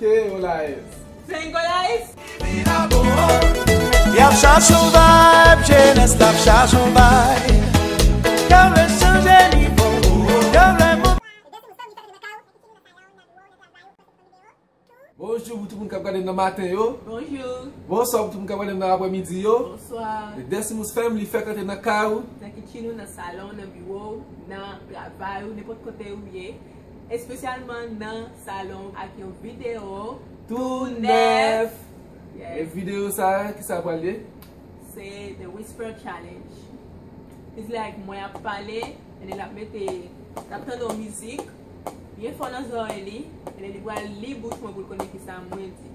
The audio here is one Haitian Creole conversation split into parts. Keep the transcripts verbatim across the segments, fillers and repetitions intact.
K O Live. Flamingo Live. Y ap chache yon vibe, jenès la ap chache yon vibe. Yo vle chanje nivo, yo vle mou- Bonjou pou tout moun k ap gade m nan maten yo. Bonjou. Bonswa pou tout moun k ap gade m nan aprèmidi yo. Bonswa. The Destymoods Family fèk antre nan kay ou. Nan kitchen ou, nan salon, nan biwo, nan travay ou, nenpòt kote ou ye. Espesyalman nan salon ak yon videyo Tou nèf. E Yes. videyo sa a, ki sa pral ye? Se The Whisper Challenge. It's like mwen ap pale, and then l ap mete, l ap tande yon mizik byen fò nan zòrèy li, and then li pral li bouch mwen pou l konnen ki sa mwen di.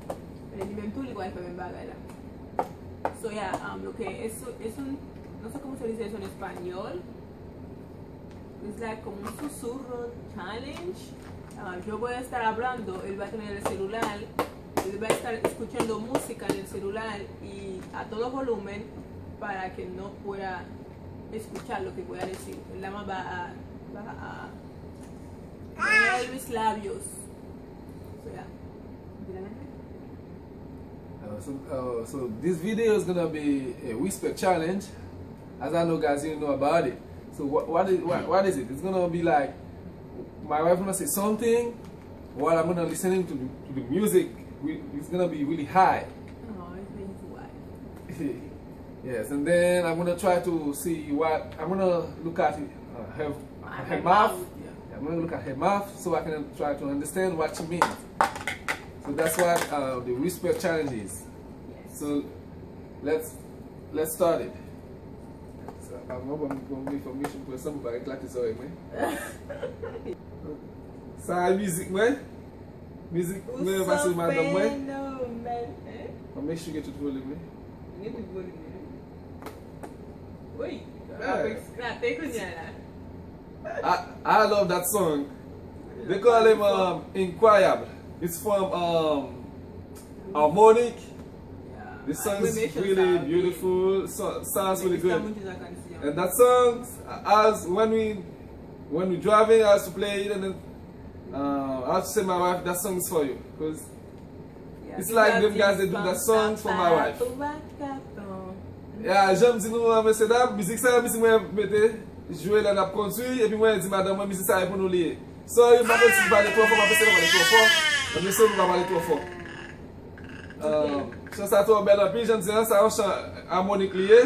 And then li menm tou, li pral fè menm bagay la. So yeah, um, lo que es, es un, no sé cómo se dice eso en español. It's like como un susurro challenge. Ah, yo voy a estar hablando, él va a tener el celular, él va a estar escuchando música en el celular y a todo volumen para que no pueda escuchar lo que voy a decir. Él nada más va a, va a mover mis labios. So, yeah. Uh, so, uh, so this video is gonna be a whisper challenge. As I know, guys, you know about it. So what what is what, what is it? It's gonna be like my wife gonna say something while I'm gonna listening to the, to the music. We, it's gonna be really high. Oh, it's been too high. Yes, and then I'm gonna try to see what I'm gonna look at it, uh, her her mouth. Yeah. I'm gonna look at her mouth so I can try to understand what she means. So that's what uh, the whisper challenge is. Yes. So let's let's start it. So, a mwen ban m ban m enfòmasyon pou ensanm pou pa eklate zòrèy mwen. Sa a mizik mwen. Mizik mwen pase madanm mwen. Fenomen, hein? Mwen make sure gen tout volim wi. Gen tout volim wi. Wi. Ah. Ap eklate kounye a la. I, I love that song. They call him um, Incroyable. It's from um, Harmonic. Yeah. The song Mwen is mention really sa, wi. Beautiful. So, sounds really Mwen mention good. Mucho esa canción. And that song, as when we when we driving, I used to play it, and then uh, I used to say my wife, that song is for you, cause Yeah, it's like them guys, they do that song for my wife. Vagabon. Yeah, jan m di nou an, mesye dam, mizik sa, mizik mwen mete jwe lè n ap kondwi, epi mwen di madanm mwen, mizik sa e pou nou li ye. Sorry, m pa konn si m pale twò fò, m ap eseye pa pale twò fò. Mwen eseye pou m pa pale twò fò. Um, chan sa twò bèl anpil, jan m di an, sa yon chan Harmonic li ye.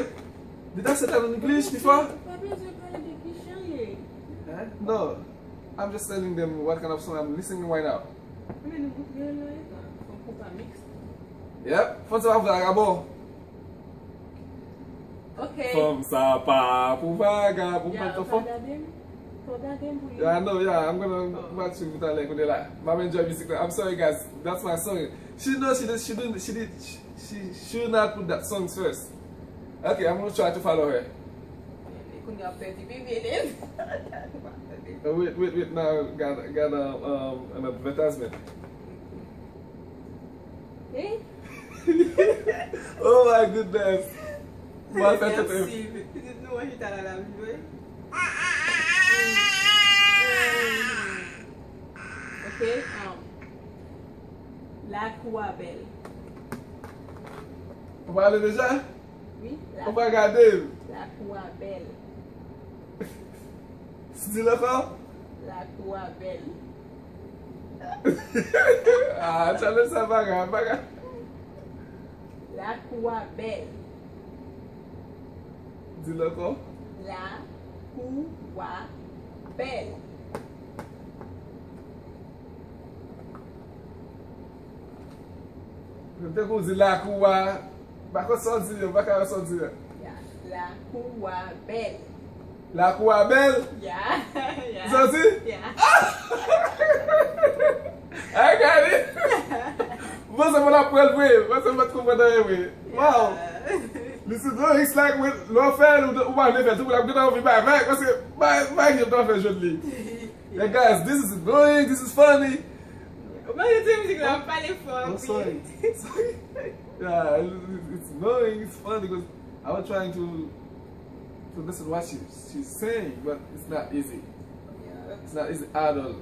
Did I say that in English before? Pa bezwen pale de ki chan ye. Eh? No, I'm just telling them what kind of song I'm listening right now. Men nou moutre yo la, e pa, fò m pa mix. Yep, fò sa pa vagabon. Ok. Fanm sa pa pou vagabon, Ya, pa ou fò. pa gade m? Fò gade m pou li. Yeah, I know, yeah, I'm gonna watch you with that like, la. M ap enjoy music. I'm sorry, guys, that's my song. She know she did, she did, she did, she, she should not put that songs first. Okay, I'm gonna try to follow her. Kounye a pèdi bebe li. Uh, wait, wait, wait, now, got, got um, um, an advertisement. Eh? Oh my goodness. Mwen fè tout. Merci. Pitit nou an chita la la vre. Ok, um, lakou a bèl. Ou pale deja? Wi, Ou pa gade m? Lakou a bèl. Di l ankò? Lakou a bèl. Ah, challenge sa pa grav, pa grav. Lakou a bèl. Di l ankò. Lakou a bèl. Mwen te kou di lakou a. Pa konn sa w di yo, pa ka wè sa w di yo. Ya, lakou a bèl. Lakou a bèl. Ya, ya. Sa w di? Ya. Ay, gade. Mwen se mwen ap pran l vre. Mwen se mwen konprann anyen vre. Wow. Li se do it's like when lè w fè l, ou pa vle fè l, tout moun ap gentan anvi bay, bay, paske bay, bay, gentan fè jwenn li. Yeah, guys, this is annoying, this is funny. Mwen se mizik la ap pale fò. Oh, sorry. Sorry. Yeah, it- it- it's annoying, it's funny because I was trying to to listen what she she's saying, but it's not easy. Yeah. It's not easy at all.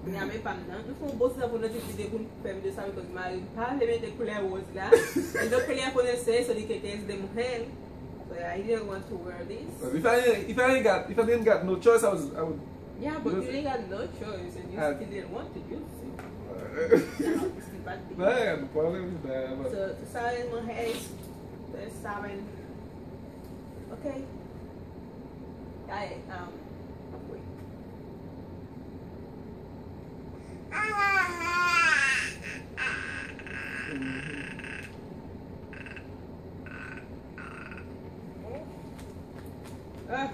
Kounye a men pa m nan. Nou fè yon bon ti tan pou nou te vide pou nou fè videyo sa, because mari m pa vle mete koulè wòz la. E donk, kounye a konnen se soli keke is de mujer. So, yeah, he didn't want to wear this. If I, if I ain't got, if I didn't got no choice, I was, I would. Yeah, but you didn't got no choice and you still didn't want to use it. Still bad thing. No, no problem with that, but. So, sa, mwen, hey, sa, mwen. Okay. Ay, um, wait. Ah.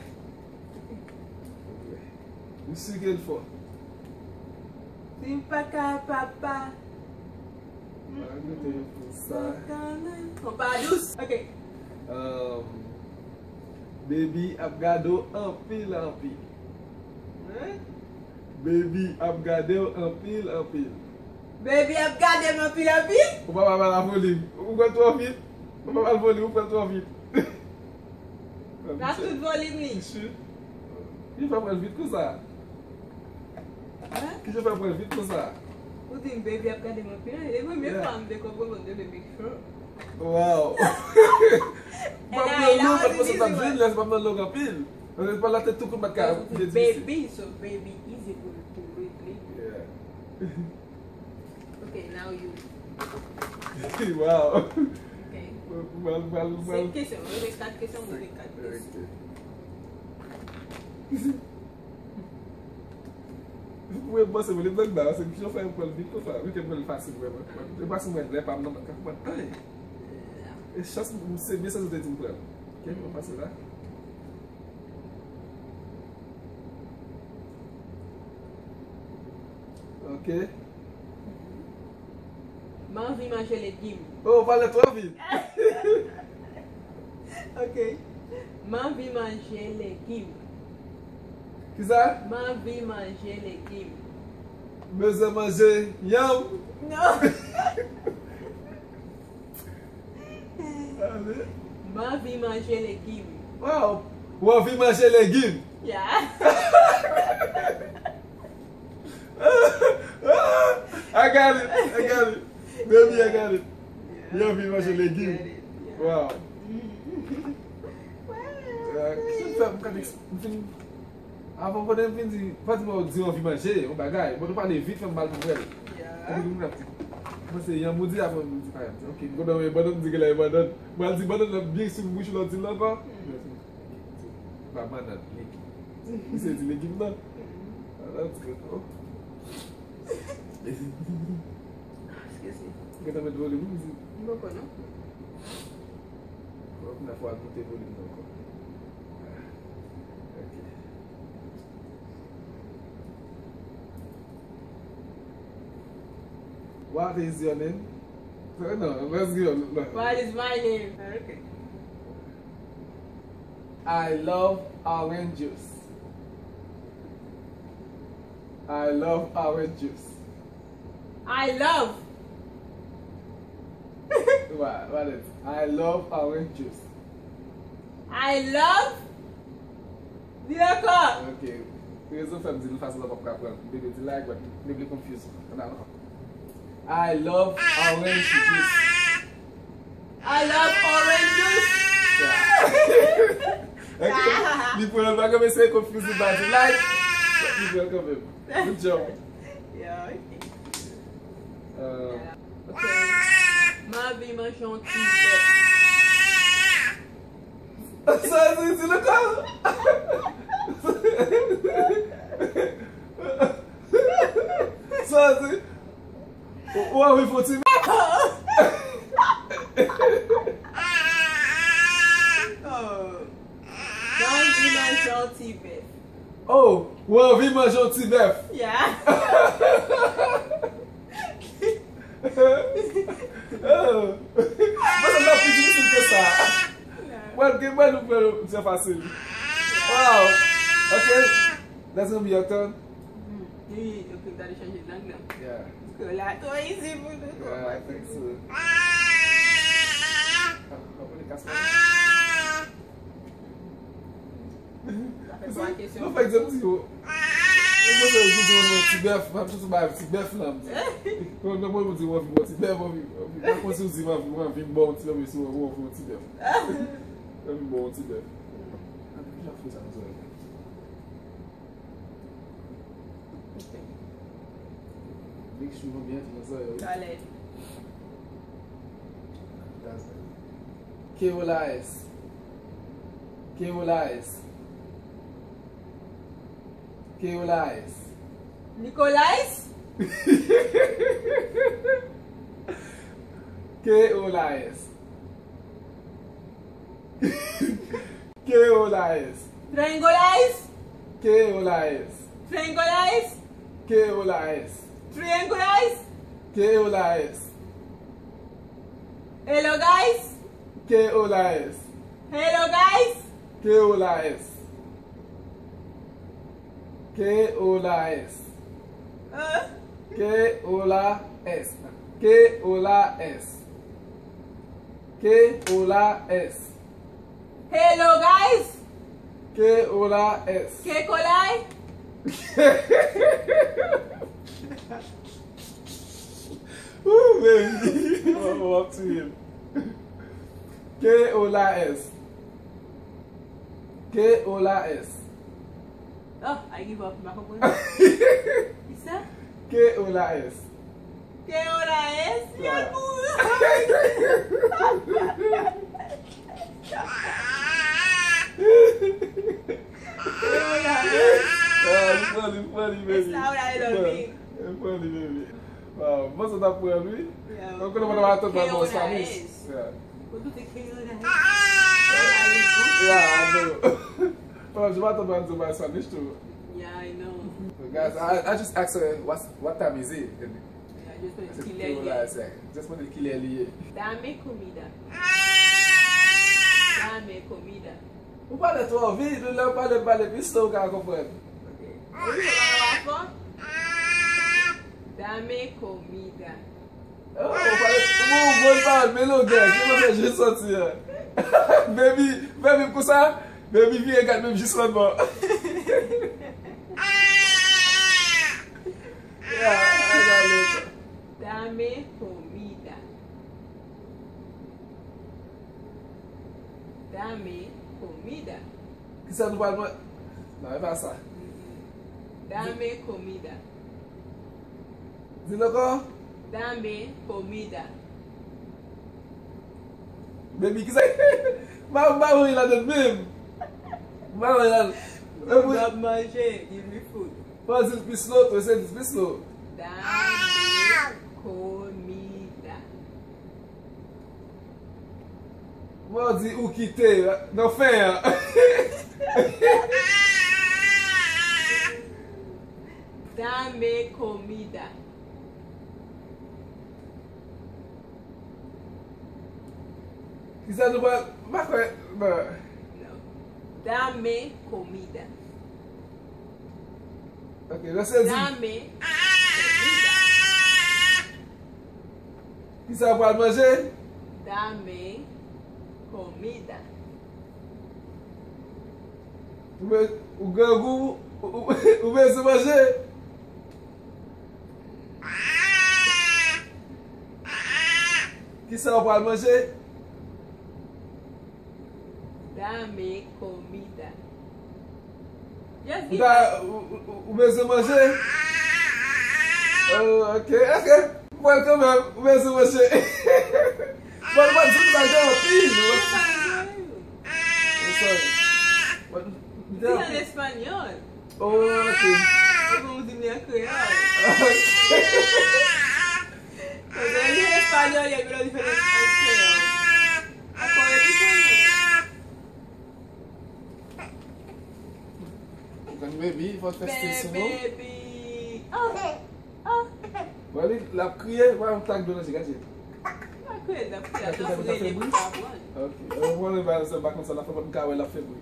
Misye gen fò. Si m pa ka papa. Pa goute pou sa. Konpa dous. Ok. Um, baby ap gade w anpil, anpil. Hein? Baby ap gade w anpil, anpil. Baby ap gade m anpil, anpil? Ou pa pral al volim. Ou pran twò vit. Ou pa pral volim, ou pran twò vit. Nan tout volim li. Misye. Li pa pral vit konsa. Hein? Kijan fè pran vit konsa? Ou di m baby ap gade m anpil. E premye fwa m te konprann de Big Show. Wow. M pa pran long, m pa t panse m t ap jwenn lè, m pa pran long anpil. Paske pa la te tou kout m pa t ka. Baby, so baby easy pou, pou regle. Yeah. Ok, now you. Wow. Ok. Mal, mal, mal. Senk kesyon, mwen gen kat kesyon, mwen gen kat kesyon. Ok. Mwen panse mwen li blan la, se kijan fè mwen pran l vit konsa. Mwen te pran l fasil vrèman. E pa si mwen lè pa m nan, mwen ka konprann anyen. E chans, se byen sa yo te di m pran. Ok, mwen pase la. Ok. M anvi manje legim. Oh, ou pale twò vit. Ok. M anvi manje legim. Kisa? M anvi manje legim. Bezwen manje yanm? Non. Ale. M anvi manje legim. Wow. Ou anvi manje legim? Yeah. I got it. I got it. Baby, I got it. Li anvi manje legim. Wow. Ki fè m ka, m fin, avan pandan m fin di, Fatima ou di anvi manje yon bagay, bon, nou pale vit, fè m mal konprann. Epi moun ap di, mwen se yanm ou di, avan m di pa yanm. Ok, m kontan wè bannann, m di genlè e bannann. Mwen al di bannann nan byen sou bouch ou, lè w di l ankò. Pa bannann, legim. Misye di legim nan. Ala di, oh. Excuse me. Gentan met volim, wi, misye. M poko, non. Bon, kounye a fò al moute volim nan ankò. Ah, ok. What is your name? No, let's go. No. What is my name? Okay. I love orange juice. I love orange juice. I love. What, what is? I love orange juice. I love Di l ankò. Ok. Rezon fè m di l fasil la, w p ap ka pran. Bebe di like, but li vle confuse. Ann al ankò. I love orange juice. I love orange juice. Yeah. Ok. Li pran l, pa konn eseye confuse li, pa di like. Li pran l kanmenm. Good job. Yeah, ok. Euh, Ok. M anvi manje yon ti bèf. Sa di, di l ankò. Sa di, ou, ou anvi fè yon ti bèf. Oh. M anvi manje yon ti bèf. Oh, ou anvi manje yon ti bèf? Yeah. Oh. Mwen, sa pa pi difisil ke sa. Mwen, ke mwen, nou pran yon ti fasil. Wow. Ok. That's gonna be your turn. Hmm. Wi, ok, m ta dwe chanje lang nan. Yeah. Paske la, twò izi pou nou. Yeah, I think so. Ah, pa pale kas la. Sa fè twa kesyon. Nou fè egzanp ti yo. Ou Mwen se ou di mwen yon ti bèf, m ap chèche bay ti bèf la, m di. Kon nan mwen di mwen vin yon ti bèf, mwen vin, mwen vin, pa konn si ou di mwen vin, mwen vin bon ti bèf, si mwen vin yon ti bèf. Mwen vin bon ti bèf. Ann, ki jan fè sa nan zòrèy la? Make sure mwen byen fè nan zòrèy, wi. Talè. That's better. Keolaes. Keolaes. Keolaes. Nikolais? Keolaes. Keolaes. Triangulais? Keolaes. Triangulais? Keolaes. Triangulais? Keolaes. Hello, guys. Keolaes. Hello, guys. Keolaes. Keolaes. Hã? Keolaes. Keolaes. Keolaes. Hello, guys. Keolaes. Kekolai. Ooh, baby. Oh, up to him. Keolaes. Keolaes. Oh, I give up. M pa konprann. Ki sa? Keolaes. Keolaes? Yeah. Keolaes. Ah, you funny, funny, baby. It's loud, I love it. You funny, baby. Wow, mwen sa t ap pran, wi. Yeah. Mwen konnen mwen t ap atann mwen nan Spanish. Keolaes. Yeah. Mwen tou se Keolaes. Yeah, I know. Well, Jimata man do my Spanish too. Yeah, I know. So, guys, I, I just asked her what, what time is it. And yeah, just I said, kilè li ye. Just mande kilè li ye. Dame comida. Dame comida. Ou pale twò vit, lè w pale, pale pi slow, ou ka konprann. Ok. Ou pale fò? Dame comida. Oh, ou pale, ou bon, ou bon pawòl, men longè, ki mwen fè jis sòti a. Baby, baby, konsa, baby vire gad menm jis lòt bò. Yeah, I got it. Dame comida. Dame comida. Kisa nou pral manje? Non, e pa sa. Dame comida. Di l ankò. Dame comida. Baby, kisa? M pa, m pa wè ladan menm. M pa wè ladan. M ap manje, give me food. Fò di l pi slow, tou, se di l pi slow. Dame comida. Mwen di ou kite nan fen an. Dame comida. Kisa nou pral, m pa kwè, bon. Non. Dame comida. Ok, lè se di. Dame comida. Kisa w pral manje? Dame comida. Ou be-, ou grangou, ou, ou, ou bezwen manje? Kisa w pral manje? Dame comida. Just give up. Ou ta, ou, ou, ou, ou bezwen manje? Oh, ok, ok. Mwen kanmenm, ou bezwen manje? Bon, mwen di sa gen anpil. Oh, sorry. Di an espanyòl. Oh, ok. Ou bon, ou di li an kreyòl. Ok. Paske li espanyòl, epi lè li fè an kreyòl. Ankò epi konn. Ou konn baby, fò tèste sou nou. Baby. Oh. Oh. Wè li, l ap kriye, wè yon tak dlo nan je, gade. L ap kriye, l ap kriye, l ap rele pou kapon. Ok. Mwen, mwen, mwen, se pa konsa l ap fè, mwen ka wè l ap fè bri.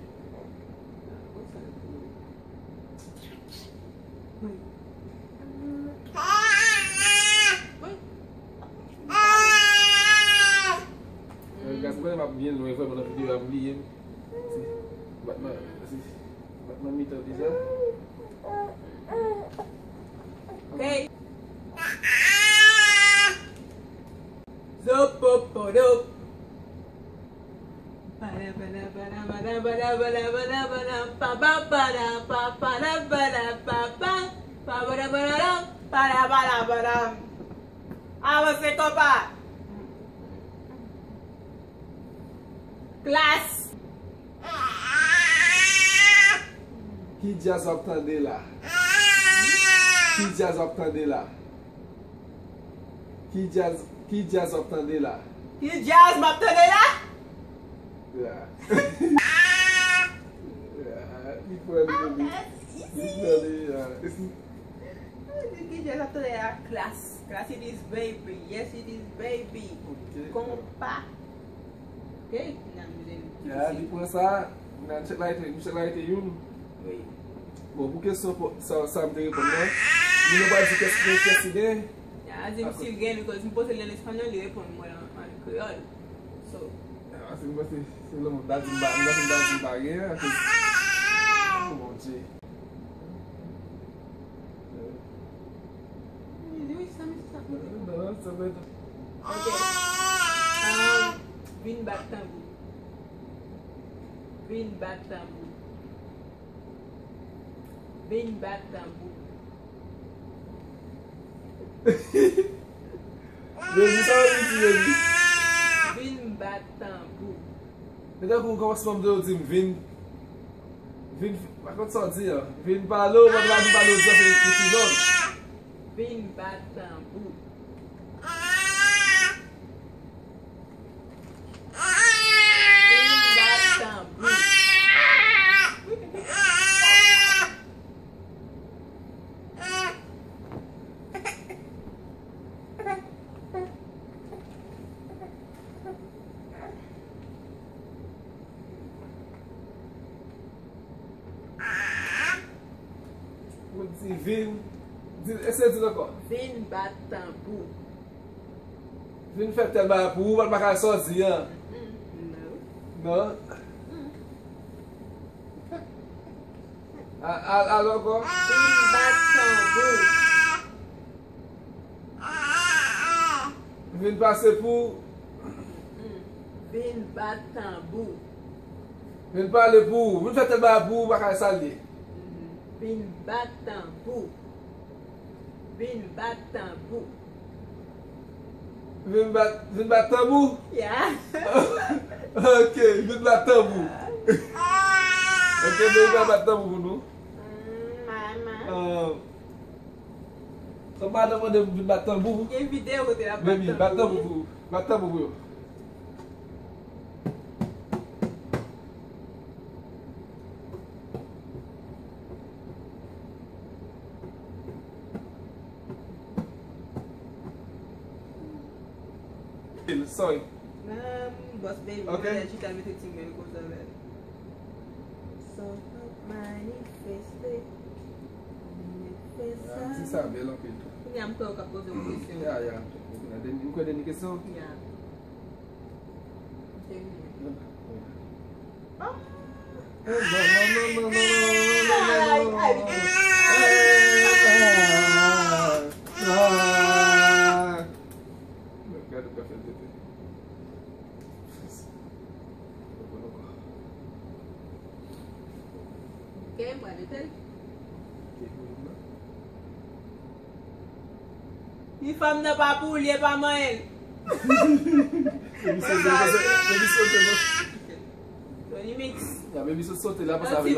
Eh, guys, mwen, m ap byen lwen vrèman nan videyo a, m bliye m. Si, bat nan, si, bat nan mitan deja. Pa, pa, pa, da, pa, pa, da, pa, da, pa, pa, pa, pa, da, pa, da, da, pa, da, pa, da, pa, da. Avanse, konpa. Klas. Ki djaz w ap tande la? Ki djaz w ap tande la? Ki djaz, ki djaz w ap tande la? Ki djaz m ap tande la? Yeah. Yeah, li funny, baby. Li funny, yeah. Ki djaz w ap tande la? Class. Class it is, baby. Yes, it is, baby. Ok. Konpa. Ok, n amize nou. Ya, li pran sa, nan check lighter, nou check lighter youn. Wi. Bon, pou kesyon pou, sa, sa m te reponn nan, moun yo pral di kès ki gen, kès ki gen. Ya, di m si l gen, because m poze l an espanyòl, li reponn mwen an, an kreyòl. So. Ya, se m panse, se lè mwen ta di m pa, m panse m ta di m pa gen, akoz, oh mon Dieu. Wi, wi, sa, men se sa k mete. Ok. Ah, vin bat tanbou. Vin bat tanbou. Vin bat tanbou. Baby, sa w di, baby? Vin bat tanbou. Men tankou kòmansman m te di m vin, vin, pa konn sa w di an. Vin pale w, mwen la vin pale w di an, se, se ki nonm. Vin bat tanbou. Vin bat tanbou. Ou di vin, di, eseye di l ankò. Vin bat tanbou. Vin fè tèl bagay pou ou, ou pa ka sòti an. Mm, non. Non? Mm. A, a, al ankò. Vin bat tanbou. Vin pase pou. Mm. Vin bat tanbou. Vin pale pou ou. Vin fè tèl bagay pou ou, ou pa ka sa l ye. Mm. Vin bat tanbou. Vin bat tanbou. Vin bat, vin bat tanbou? Yeah. Ok, vin bat tanbou. Ok, men vin bat tanbou pou nou. Mm, mama. Ah. Sa madanm mande m vin bat tanbou. Gen videyo kote l ap bat tanbou. Baby, bat tanbou pou, bat tanbou pou yo. Sorry. Nan bòs baby, ok. Mwen chita mete ti men konsa la. So, manifeste. Manifeste. Ah, ti sa bèl anpil tou. Kounye a m kwè ou ka poze yon kesyon. Ya, ya. M kwè dènye kesyon? Ya. Dènye. Ah. Eh, non, non, non. Ay, ay, ay. Ah, ah. Gade w ka fè l tete. Ok, m pral jete l. Ni fanm nan pa pou li, e pa manyen l. Baby sote, baby sote, baby sote, non. Tony Mix. Ya, baby sote, sote la, panse avè l.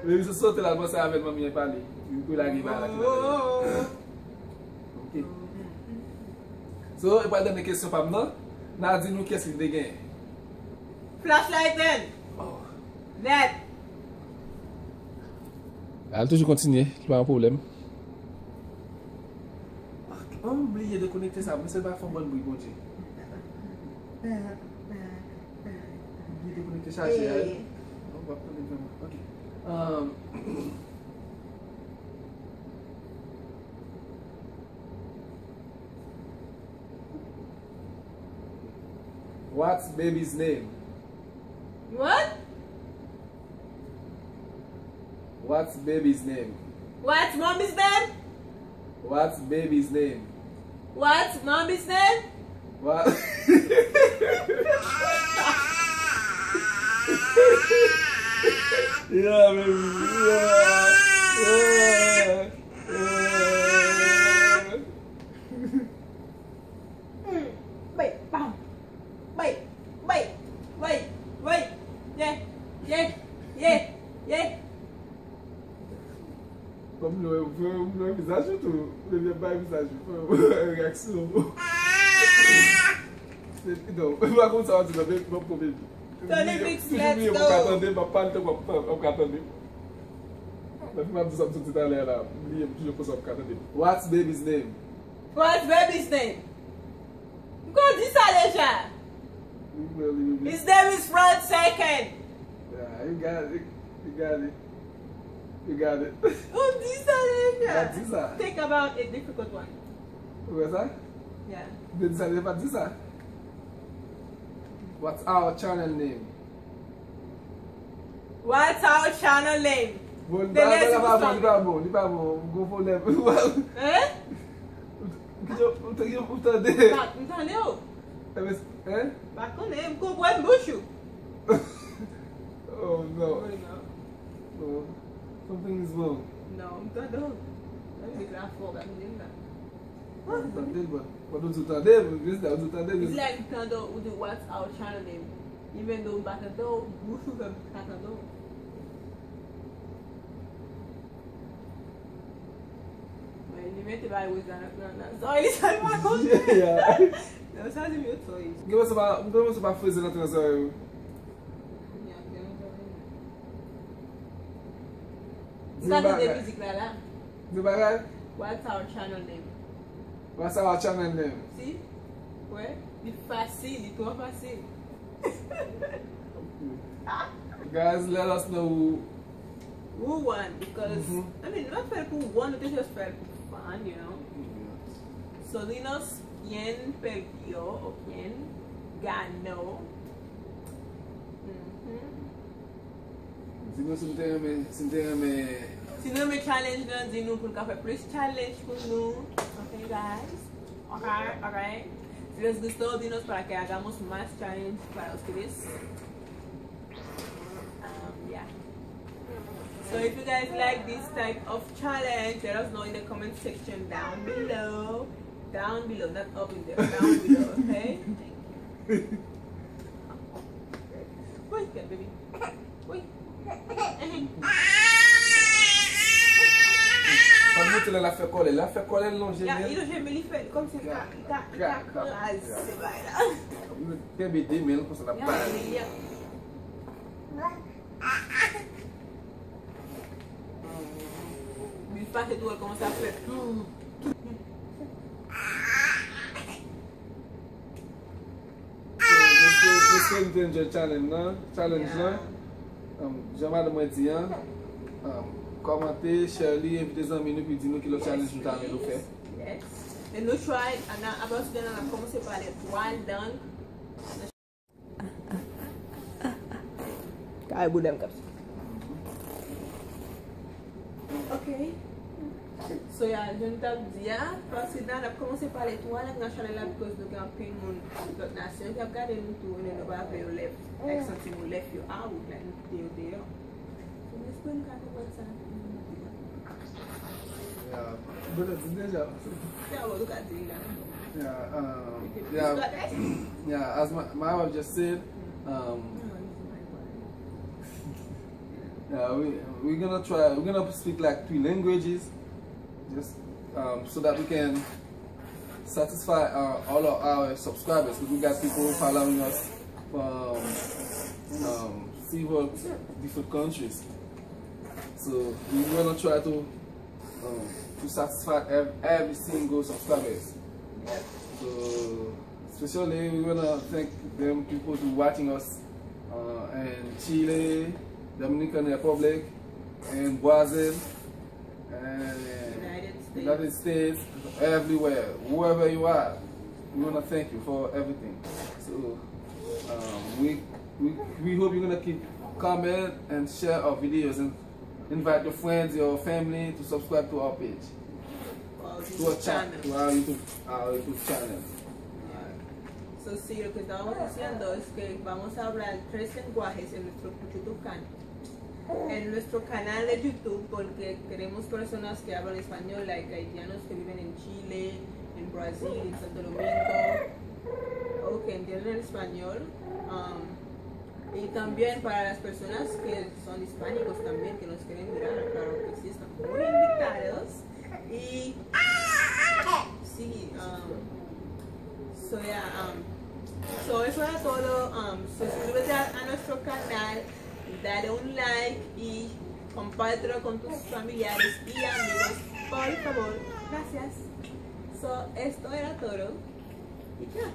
Baby sote, sote la, panse avè l, manmi an pale. Li pou lage bagay la. Oh, oh, oh. Ok. So, e pral dènye kesyon pa m nan. N a di nou kiyès ki te genyen. Flashlight en. Oh. Nèt. Al toujou kontinye, li pa yon pwoblèm. An m bliye dekonekte sa, men se pa fè yon bòn bri, Bondye. M bliye dekonekte chaje a. Eh. Non, w ap tande vrèman. Ok. Um, What's baby's name? What? What's baby's name? What's mommy's name? What's baby's name? What's mommy's name? What? Yeah, baby. Yeah. Yeah. Yeah. Bay, bam. Bay, bay, bay, bay. Yeah, yeah, yeah, yeah. Kòm nou wè, nou wè vizaj ou tou. Depi ap bay vizaj ou. Reyaksyon ou. Non, m pa konn sa w di nan, men m ap konprann. Tande Big Toujou bliye pou w ka tande, m ap pale tankou w ap tan-, w ap ka tande. Depi m ap di sa m soti talè a la, m bliye, m toujou konsa w ap ka tande. What's baby's name? What's baby's name? M konn di sa deja. His name is Rod Second. Yeah, you got it. You got it. You got it. Ou di sa deja. Ou di sa. Think about a difficult one. Ou wè sa? Yeah. Ou te di sa, ou te pa di sa. What's our channel name? What's our channel name? Bon, li pa, li pa bon, li pa bon, li pa bon. Gwo pwoblèm. Hein? Ou te, ou te, ou tande? M tande w. Hein? Pa konnen, m konprann bouch ou. Oh, no. Oh, something is wrong. Non, m tande w. Mwen vle la fò, pa vle la. Ou tande, bon. Pandan w di w tande, men se la w di w tande, men it's like m tande w, ou di, "What's our channel name?" Even though m pa tande w, bouch ou fè m ka tande w. Men li mete bay Rosa nan, nan, nan zòrèy li sèlman konsa. Yeah. Non, sa di m yo toy. Gen moun se pa, gen moun se pa freze nan zòrèy ou. Yeah, gen moun se pa freze. M ka tande mizik la la. Di bagay? What's our channel name? What's our channel name? Si? Wè? Li fasil, li twò fasil. Guys, let us know who. Who won? Because, I mean, nou pa fè l pou won, nou te just fè l pou fun, you know? Yeah. Solinos, quien perdió o quien ganó? Mhm. Di nou si n te renmen, si n te renmen. Si n renmen challenge lan, di nou pou n ka fè plis challenge pou nou. Ok, guys. Ok, ok. Si les gustó, dinos para que hagamos más challenge para ustedes. Um, yeah. So if you guys like this type of challenge, let us know in the comment section down below. Down below, not up in there. Down below, okay? Thank you. Wait, baby. Wait. Fò l monte lè l ap fè kòlè. Lè l ap fè kòlè, l lonje men l. Li lonje men li fè kòmsi li ka, li ka, li ka kraze bagay la. Kenbe de men l konsa l ap pale. Li pase tou, l kòmanse ap fè. So, mesye, mesye, m te enjoy challenge lan, challenge lan. Um, jan madanm mwen di an, um, kòmante, share li, envite zanmi nou, epi di nou ki lòt challenge nou ta renmen nou fè. Yes. And nou try, and apre sa, n ap kòmanse pale twa lang. Kay boudèm kap soti. Ok. So, ya, jan m t ap di a, paske la, n ap kòmanse pale twa lang nan chanèl la, because nou gen anpil moun lòt nasyon ki ap gade nou tou, men nou pa vle yo lèf, like, santi nou lèf yo out, like, nou kite yo deyò. So, m espere nou ka konprann sa. Yeah. Brother, di deja. Yeah, what you got there? Yeah, um, yeah, yeah, as my, my wife just said, um, yeah, we, we're gonna try, we're gonna speak, like, three languages, just, um, so that we can satisfy, uh, all of our subscribers, 'cause we got people following us from, um, several different countries. So we wanna try to, um, to satisfy ev-, every single subscribers. So, especially, we wanna thank them people who watching us, uh, in Chile, Dominican Republic, and Brazil, and United States. United States, everywhere, whoever you are, we wanna thank you for everything. So, um, we, we, we hope you're gonna keep comment and share our videos and invite your friends, your family to subscribe to our page. To our cha-, to our YouTube, our YouTube channel. So, si lo que estábamos diciendo es que vamos a hablar tres lenguajes en nuestro YouTube canal. en nuestro canal de YouTube, porque tenemos personas que hablan español, like haitianos que viven en Chile, en Brasil, en Santo Domingo. Ok, entienden el español. Um, y también para las personas que son hispánicos también, que nos quieren mirar, claro que sí, están muy invitados. Y sí, um, so yeah, um, so eso era todo. Um, suscríbete a, a nuestro canal, dale un like y compártelo con tus familiares y amigos, por favor. Gracias. So, esto era todo. Y ya.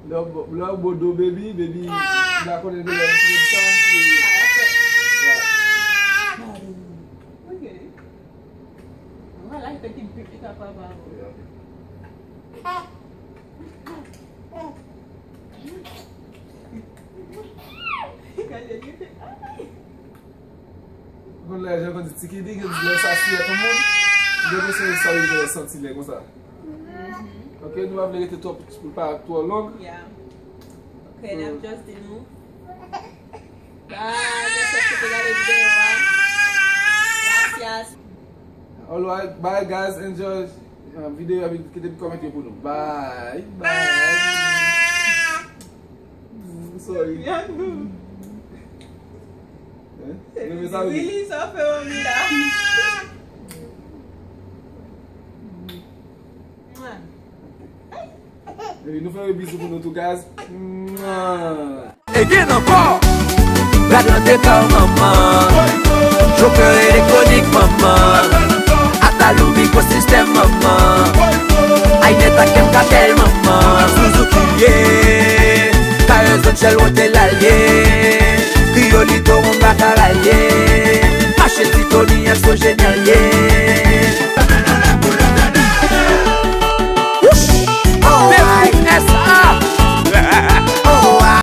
Love, love Bodo, baby, baby. M pa konnen de lè m sa. Ok. Mwen like the kid pick it up about. Gade li. Konn lè jan konn di tikidi, gen di lè sa siye tout moun. Gen moun se sa yo santi lè konsa. Ok, nou pa vle rete twòp, pou pa twò long. Yeah. Ok, n ap just di nou. Bye, mèsi paske te gade videyo a. Gracias. Alright, bye guys, enjoy uh, videyo a, kite kòmantè pou nou. Bye, bye. Mm, sorry. Hein? Mwen sa wi. Sa fè yon mi la. Mwen. Epi nou fè yon bizou pou nou tou, guys. Mwah. E gen ankò. Rad Landeta manman. Joker elektronik manman. Atalou mikwosistèm manman. Aynet ak M Katèl manman. Suzuki ye. Tayè zòn chèl wote lalye. Kriyolito wonga karalye.